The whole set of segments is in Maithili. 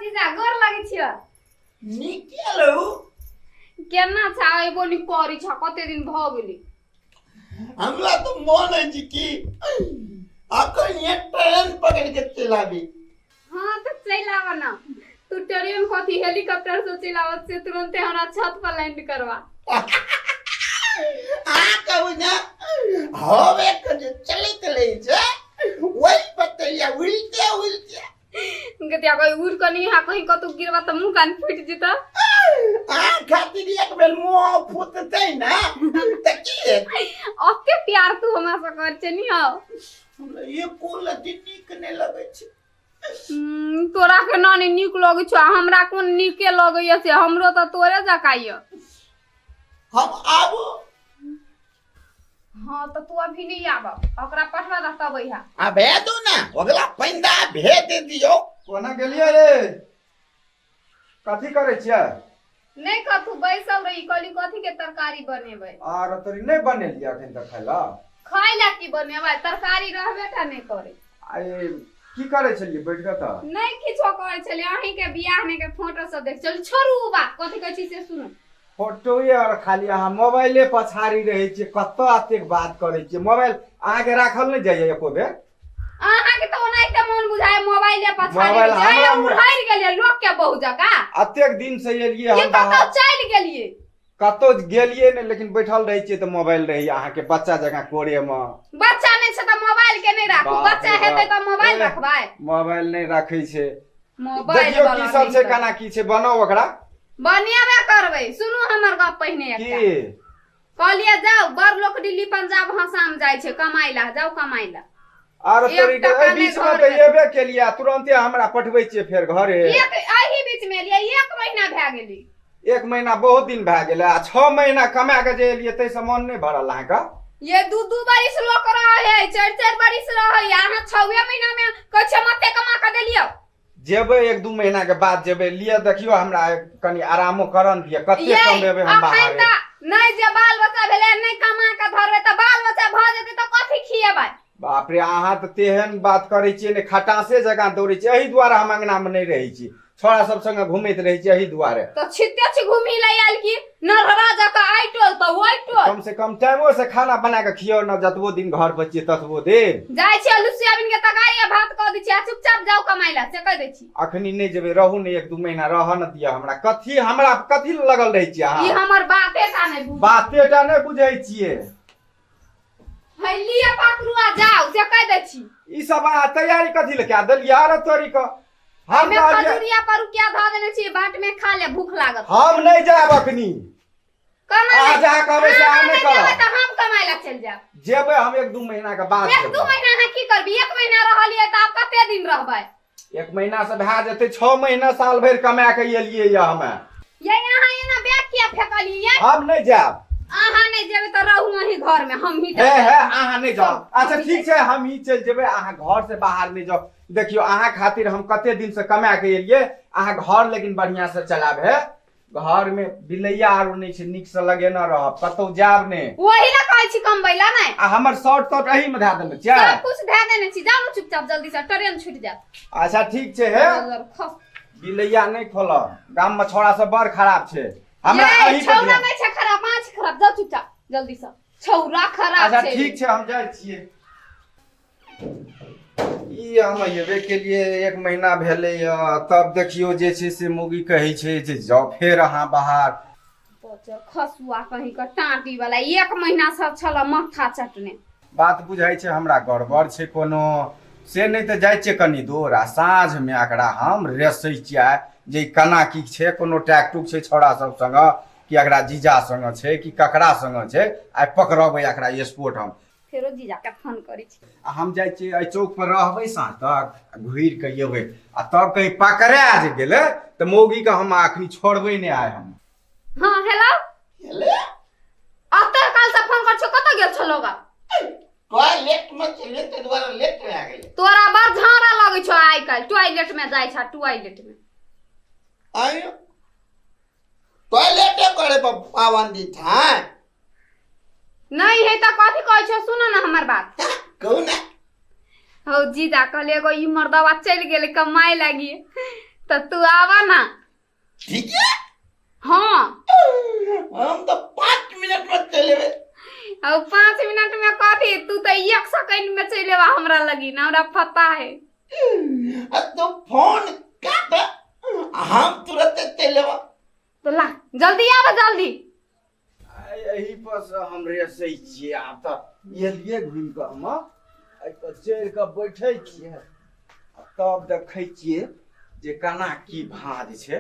जीजा, गोर लगै छियो। नीके रहू। केना छ अयबो नी करी छ, कते दिन भऽ गेली। हमरा तऽ मोन अछि कि अखन ये ट्रेन पकड़ के चलि आबी। हाँ तऽ चलि आब ना तू, ट्रेन कथी हेलीकॉप्टर से चलि आब से तुरंते हमरा छत पर लैंड करवा। अहाँ कहू ने, हवे के जे चलैत रहै छै ओहि पतैया उड़िते उड़िते। गतिया कोई उड़ कनी हा, कहीं कतौ गिरबा तऽ मुंह कान फूटि जेता। अहाँ खातिर एक बेर मुँह फूटतै ने तऽ की हेतै? ओते प्यार तू हमरा से कर छै नी हो। हमरा एको लत्ती नीक नहि लगै छै। तोरा के नानी नीक लगै छौ आ हमरा कोन नीके लगैया से, हमरो तऽ तोरे जकाँ यऽ। हम आबू? हाँ तऽ तू अभी नहीं आब, ओकरा पठवा दह तब अइहा। आ भेजू ने, ओकरा पैंदा भेज दियौ। कोना गेलियै रे? कथी करै छियै? नहीं कथू, बैसल रही, कहली कथी के तरकारी बनेबै। आर तोरी नहि बनेलियै अखन तक खाइ लए? खाय ला की बनेबै, तरकारी रहबे टा नहीं करे। आ ई की करै छलियै बैठ कऽ तऽ? नहीं किछो करै छलियै, अहीं के बियाह ने के फोटो सब देख चलू। छोड़ू उ बात, कथी कहै छी से सुनू। फोटोए और खाली अहाँ मोबाइले पछाड़ी रहै छियै, कतऽ एतेक बात करै छियै? मोबाइल अहाँके राखल नहि जाइए एको बेर? अहाँके तऽ ओनाहिते मोन बुझाय मोबाइले पछाड़ी मोबाइल रहै छै। हमरा उड़हरि गेलियै लोक के बहु जकाँ। एतेक दिन से एलियै की हम कतौ बाहर चलि गेलियै? कतौ गेलियै नहि, लेकिन बैठल रहै छियै तऽ मोबाइल रहैए अहाँके बच्चा जकाँ कोरेमे। बच्चा नहि छै तऽ मोबाइल के नहि राखू? बाप बच्चा रे हेतै बाप। तऽ मोबाइल ए, रखबै? मोबाइल नहि राखै छै। मोबाइल देखियौ वाला की सब नहि छै, करबै। केना की छै, बनाउ ओकरा। बनेबे करबै। सुनू हमर गप पहिने की? एकटा। कहलियै जाउ, बड़ लोक दिल्ली पंजाब हसाम जाइ छै कमाइ ला, जाउ कमाइ ला। आर एक तोरी के टका एहि नहि बीच मे घर तऽ में। एबे केलियै आ तुरन्ते हमरा पठबै छियै फेर घरे? एक एहि बीच मे एलियै, एक महीना भए गेलै। एक महीना बहुत दिन भए गेलै आ 6 महीना कमा कऽ जे एलियै ताहिसँ मन नहि भरल अहाँके? ये दू दू बरिस लोक रहे है, चारि चारि बरिस रहे है, अहाँ छवे महीना मे कहै छियै मते कमा कऽ देलियौ। जेबै, एक दू महीना के बाद जेबै। लिअ देखियौ, हमरा कनि आरामो करन दिअ, कते ये कमेबै हम अखन बाहरे। तऽ नहि जे बाल बच्चा भेलै, नहि कमा कऽ धरबै तऽ बाल बच्चा भऽ जेतै तऽ कथी खिएबै? बाप रे, अहाँ तऽ तेहन बात करै छियै ने, खटासे जकाँ दौड़ै छियै। एहि दुआरे हम अंगनामे नहि रहै छी, छोड़ा सब संगे घुमैत रहै छी एहि दुआरे। तऽ छिते छी घुमी लए आयल की नरहरा जकाँ आइ टोल तऽ ओहि टोल। कम से कम टाइमो से खाना बना कऽ खियौ ने, जतबो दिन घर पर छियै ततबो दिन। जाइ छी आलू सोयाबीन के तरकारी आ भात कऽ दै छी आ चुपचाप जाउ कमाइ लए, से कहि दै छी। अखनी नहि जेबै, रहू ने, एक दू महीना रहऽ ने दिअ हमरा। कथी हमरा कथी लए लगल रहै छियै ई अहाँ? हमर बाते टा नहि बुझ। बाते टा नहि बुझै छियै। है लिअ पकड़ू आ जाउ, से कहि दै छी। ई सब अहाँ तैयारी कथी लए कए देलियै? अरे तोरी कऽ हम एहिमे कहलियै खजूरिया परुकिया धऽ देने छी, बाट में खा ले, भूख लागत। हम नहि जायब अखनी। कमा अहाँ नहि। जहाँ कहबै से अहाँ नहि जेबै करब। तऽ हम कमाइ लए चलि जायब। जेबै हम एक दू महीना के बाद। एक दू जेबै। महीना अहाँ की करबै? एक महीना रहलियै तऽ आब कते दिन रहबै? एक महीना से भए जेतै 6 महीना, साल भरि कमा के एलियै ये हमे। ये अहाँ एना बैग किया फेकलियै? हम नहि जायब। अहाँ नहि जेबै तऽ रहू अहीं घर में, हम ही हे हे, अहाँ नहि जाउ। अच्छा ठीक छै, हम ही चलि जेबै, अहाँ घर से बाहर नहि जाउ। देखियौ, अहाँ खातिर हम कते दिन से कमा के एलियै। अहाँ घर लेकिन बढ़िया से चलाब हे। घर में बिलैया आरो नहि छै, नीक से लगेने रहब, कतौ जायब नहि। वही ला कहै छी कमबै ला नहि। आ हमर शर्ट तर्ट एही में धए देने छियै? सब कुछ धए देने छी, जाउ ने चुपचाप जल्दी से, ट्रेन छूटि जायत। अच्छा ठीक छै। हे खस। बिलैया नहि खोलब, गाम में छोड़ा सब बड़ खराब छै। हमरा ये अही पर छौरा ध्यान। नहि छै खराब, माछ खराब, जाउ चुपचाप जल्दी से, छौरा खराब अच्छा छै। ठीक छै, हम जाइ छियै। ई हम अयबे केलिए एक महीना भेलैए, तब देखियौ जे छै से मौगी कहै छै जे जाउ फेर अहाँ बाहर। बच्चा खसुआ कहीं के टाँटी वाला, एक महीना से छल माथा चटने। बात बुझाइ छै हमरा गड़बड़ छै कोनो से, नहि तऽ जाइ छियै कनि दूर आ साँझमे एकरा हम रेसै छियै जे ई केना की छै, कोनो टैक टूक छै छौड़ा सब सङ्गे कि एकरा जीजा सङ्गे छै कि ककरा सङ्गे छै। आइ पकड़बै एकरा स्पोर्ट हम। फेरो जीजा के फोन करै छी। आ हम जाइ छियै, एहि चौक पर रहबै साँझ तक आ घुरि कऽ एबै आ तब कहीं पकड़ा जे गेलै तऽ मौगीके हम अखनी छोड़बै नहि आइ हम। हाँ हेलो। हेलो। अते काल से फोन कर छो, कतऽ गेल छलो गा? टॉयलेट में चलिए, ताहि दुआरे लेट भए गेलै। तोरा बड़ झाड़ा लगै छौ आइ काल्हि, टॉयलेट में जाइ छ, टॉयलेट में। आयो, टॉयलेटे करे पर पाबंदी था? नहीं है तऽ कथी कहै छौ? सुन ना हमर बात। कहू ने। हौ जीजा, कहलियै एगो ई मर्दवा चलि गेलै कमाइ लागी तऽ तू आबऽ ना। ठीक है। हाँ। हम तो 5 मिनट में चले एबै। और 5 मिनट में कथी, तू तो 1 सेकंड में चलि एबा हमरा लगी ना, हमरा पता है। आ तू फोन काट, हम तुरंत चले एबै। तो ला, जल्दी आबऽ, जल्दी। एही पर से हम रेसै छियै। आब तऽ एलियै घुमि कऽ, हम एहि पर चढ़ि कऽ बैठै छियै आ तब देखै छियै जे केना की भाज छै।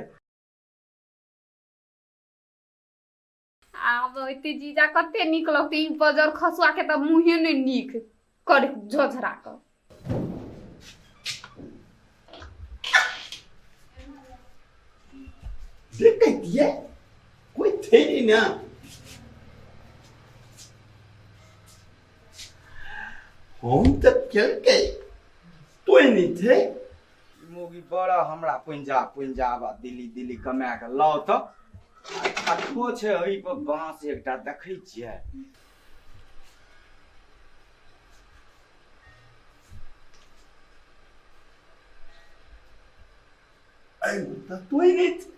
आब एते जीजा कते नीक लगतै। ई बजर खसुआ के तऽ मुँहे नहि नीक कर झोझरा कऽ। देखै छियै, कोई थे नहीं ना। हम तऽ केलकै, कोई नहीं थे। मोगी बड़ा हमरा पंजाब पंजाब आ दिल्ली दिल्ली कमा कऽ लाउ तऽ आ छठो छै। एहि पर बाँस एकटा देखै छियै। अरे, तऽ कोई नहीं थे।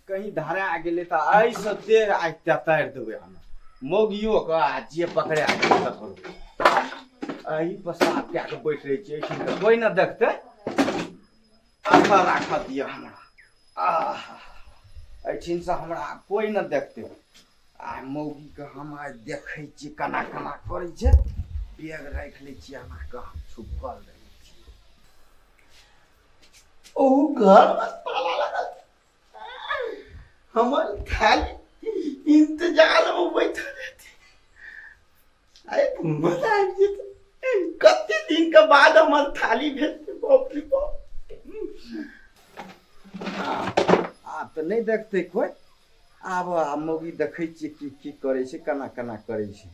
कहीं धरा गेलै तऽ एहिसँ देह आइ तारि देबै हम मौगियो के आ जे पकड़ा गेलै तकरो। एहि पर साफ कए कऽ बैठ रहै छियै। एहिठाम तऽ कोइ ने देखतै। एतऽ राखऽ दिअ हमरा। आह, एहिठिनसँ हमरा कोइ ने देखतै। आ मौगीके हम आइ देखै छियै केना केना करै छै। बैग राखि लै छियै एना कऽ, हम छुपल रहै छी। ओ घर में ताला लगल, हमर खाली इंतजार में बैठल रहते। आइ मजा आबि जेतै। कते दिन के बाद हमर थाली भेटतै। बाप रे बाप! आब तऽ नहि देखतै कोइ। आब आ मौगी देखै छियै की की करै छै, केना केना करै छै।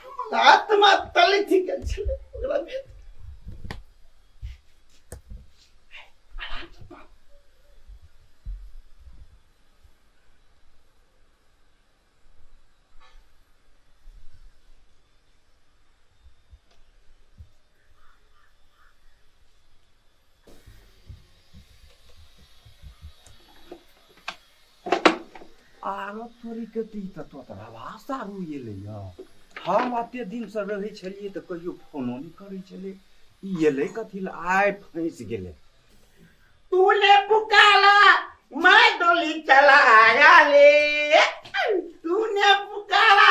हमर आत्मा तलथि गेल छलै ओकरा भेट। आरो तोरी के तऽ ई तऽ तोतरा भाषा एलै। हम एते दिनसँ रहै छलियै तऽ कहियो फोनो नहि करै छलै। ई एलै कथी लए? आइ फँसि गेलै। तूने पुकारा, मैं डोली चलाया ले। तूने पुकारा,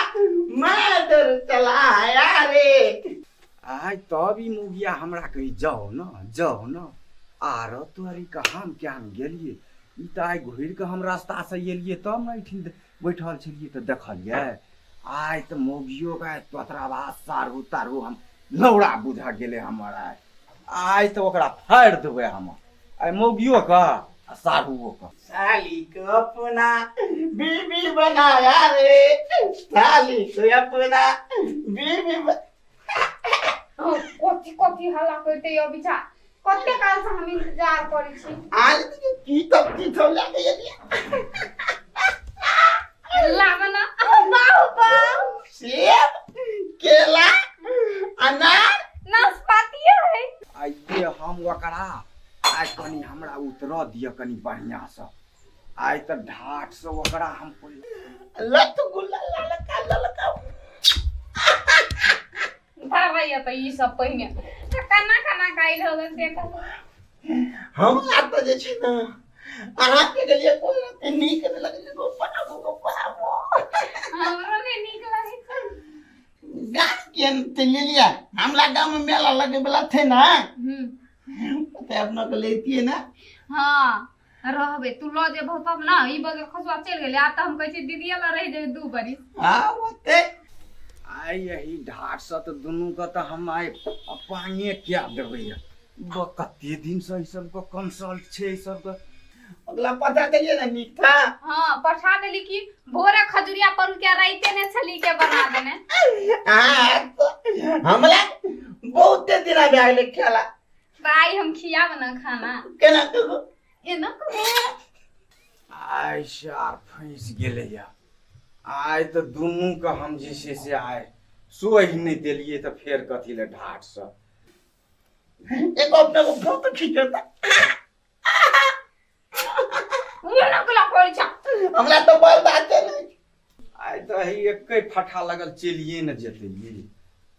मैं दर चलाया रे। आइ तब ई मुगिया हमरा कही, जाउ ने, जाउ ने। आरो तोरी के हम क्या गेलियै? ई तऽ आइ घुरि कऽ हम रास्तासँ एलियै तब ने एहिठिन बैठल छलियै तऽ देखलियै। आइ तऽ मौगियो के आइ तोतराबा सारू तारू हम लौड़ा बुझा गेलै हमर। आइ आइ तऽ ओकरा फाड़ि देबै हम आइ, मौगियो के आ सारूओ के। साली को अपना बीबी बनाया रे, साली को अपना बीबी कथी कथी हल्ला करते यो बिचा? कते काल से हम इंतजार करै छी। आज की तब की सब लए एलियै? लाब ना, बाहु बाहु। सेब, केला, अनार। नाशपाती है। आइए हम ओकरा आइ कनि हमरा उतरऽ दिअ कनि बढ़िआँसँ। आइ तऽ ढाठसँ ओकरा हम लतगुल्ला ललका ललका। धरबैया तऽ ई सब पहिने तऽ केना केना काल्हि हो गेल से कहू। हमरा तऽ जे छै ने, अहाँके गेलियै कोई रति नीक नहि लगै छै। बनाबू बनाबू। हमरो नहि नीक लगै छै। गाम के ते लेलियै। हमरा गाम में मेला लगे वाला थे ना, ते अपना के लेतिए ना। हँ, रहबै। तू लऽ जेबहो तब ने। ई बगल खसुआ चलि गेलै। आब तऽ हम कहै छियै दीदिये लग रहि जेबै 2 बरिस। हाँ, ओते। आइ यही ढाठसँ तऽ दुनूके तऽ हम आइ अपांगे कए देबै। कते दिनसँ ई सबके कंसल्ट छै ई सबके। अगला पता देलियै ना, नीक था। हँ, पठा देली कि भोरे खजुरिया पर के राइते ने छली के बना देने। हाँ, तो हमरा बहुते दिन भए गेलै खेला। तऽ आइ हम खियाब ने खाना। केना कहू? एना कहू। आइ सार फँसि गेलैया। आइ तऽ दुनूके हम जे छै से आइ सोहि नहि देलियै तऽ फेर कथी लए ढाठसँ। एगो अपने को फोटो खींचता। मुना कोला करै छ। हमरा तो बर्दाश्त नहीं। आइ तऽ ही एके फटा लगल चलिए ने जेतै।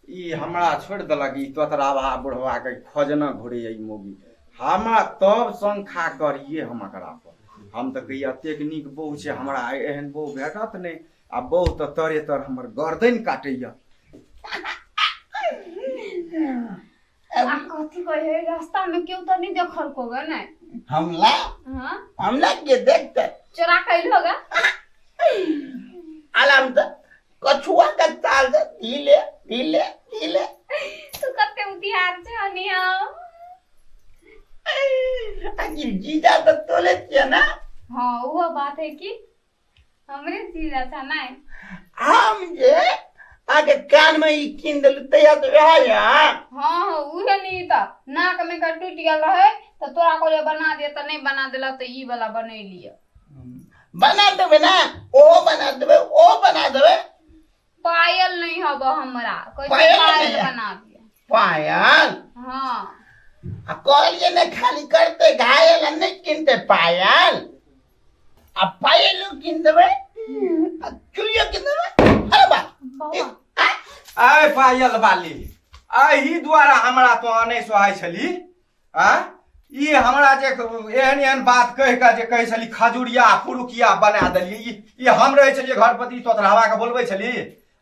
ई हमरा छोड़ि देलक ई तोतरावा बुढ़वा के खोजना घुरैया ई मौगी हमरा, तब शंखा करिए हम एकरा पर। हम तऽ कहिए एतेक नीक बहु छै हमरा, आइ एहन बहु भेटत नहि, आ बहु तऽ तरे तर हमर गर्दन काटैया। आ कथी कहे, रास्ता में केहू तो नहीं देखल को गे? नहीं। हमला? हाँ। हमला के देखते चोरा कैल होगा। आराम से कछुआ का चाल से धीले धीले धीले। तू कते उतिहार छै हनी हो। आखिर जीजा तो तोले छियै ना। हाँ, वो बात है कि हमरे जीजा था नहीं। हम जे आके कान में ई कीन देलु तैया तो वएह या। हाँ, उहे नहीं था, नाक में का टूट गेल रहे तो तोरा कहलिए बना दे, तो नहीं बना देला तो ई वाला बनैलिए। बना देबै ना, ओ बना देबै, ओ बना देबै। पायल नहीं हब हमरा, कहै छै। पायल पायल नहीं है। बना दिए। पायल? हाँ। आ कहलिए ने खाली करते घायल आ नहि किनते पायल, आ पायलो कीन देबै आ चूड़ियो कीन देबै। अरे बा। बाबा। आइ पायल बाली, एहि द्वारा हमरा तो नहि सोहाइ छली। आ ई हमरा जे एहन एहन बात कहि कऽ जे कहै छली खजुरिया पुरुकिया बना देलियै, ई हम रहै छलियै घर पर, ई तोतरावा के बोलबै छली।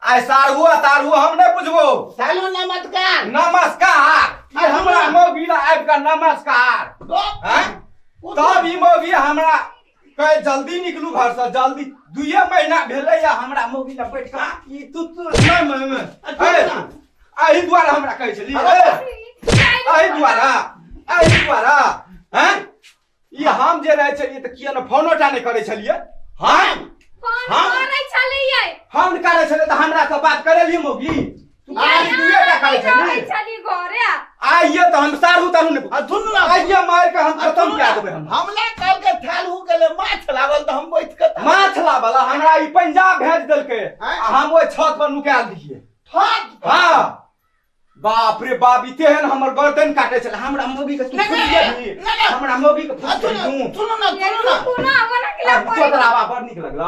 आइ सारहु आ तारहु हम नहि बुझबो। सालू नमस्कार। नमस्कार। ई हमरा मौगी ला आबि कऽ नमस्कार आँय? तब ई मौगी हमरा कहे जल्दी निकलू घर से जल्दी। 2 महीना भेलै या हमरा मौगी ला बैठ कऽ ई तू तू नहि नहि नहि। एहि दुआरे हमरा कहै छली, एहि दुआरे, एहि दुआरे हैं ई हम जे रहै छलियै तऽ किया ने फोनो टा नहि करै छलियै? हम फोन हम करै छलियै। हम करै छलियै तऽ हमरा से बात करेलियै मौगी? तू खाली दुए टा करै छली। छली घरे। आइए तऽ हम सारू तारू नहि। आ सुनू ना। आइए मारि कऽ हम खत्म कए देबै हम। हमला कल के थाल हो गेलै, माछ लागल तऽ हम बैठ के माछ लाबला हमरा ई पंजाब भेज देलकै आँय? आ हम ओहि छत पर नुकायल रहियै। छत? हाँ, बाप रे बाप, ई तेहन हमर गर्दन काटे छलै हमरा मौगी के। तू नहीं, फुटिये नहीं, दही। नहीं, नहीं। हमरा मौगी के आ फुटिये सुनू दू। सुनू ना, सुनू ना। कोना बना के आ तोतरावा बड़ नीक लगल,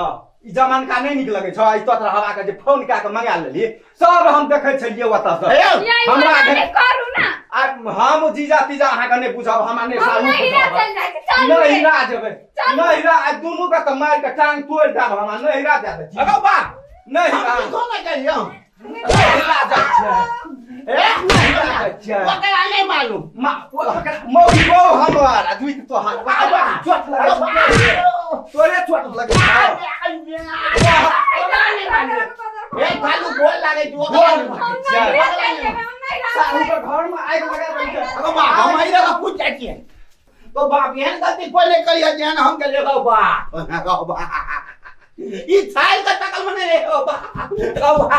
ई जमानका नहि नीक लगै छौ। ई तोतरावा के जे फोन कए के मंगा लेली, सब हम देखै छलियै ओतऽ से। हे यौ, हमरा करू ना। आ हम जीजा तीजा अहाँके नहि बुझब, हमरा नहि हम सालू नहिरा बुझब। चल जाइ छी, चल। नहिरा जेबै? चल। नहिरा आ दुनू के तऽ मारि के टांग तोड़ि देब, हमरा नहिरा दए दै छी। अगो बा। नहिरा। हम किछो नहि कहियौ। नहिरा जाइ छियै। ए, नहिरा जाइ छियै। ओकरा नहि मालूम। मौगी बहु हमर आ जुइत तोहर। बाबा। चोट लगै छौ, तोरे चोट लगै छौ। ए थालू गोल लागै छै ओकरा। गोल नहि लागै छै। नहिरा चल जेबै, हम नहिरा। सारू के घर में आगि लगा देलकै। अगो बा, हम एहि जगह पूछ जाइ छियै तो बाप एहन गलती कोइ नहि करियै जेहन हम केलियै। गौ बा, गौ बा, ई छाइल के तकल में नहि रे। गौ बा, गौ बा।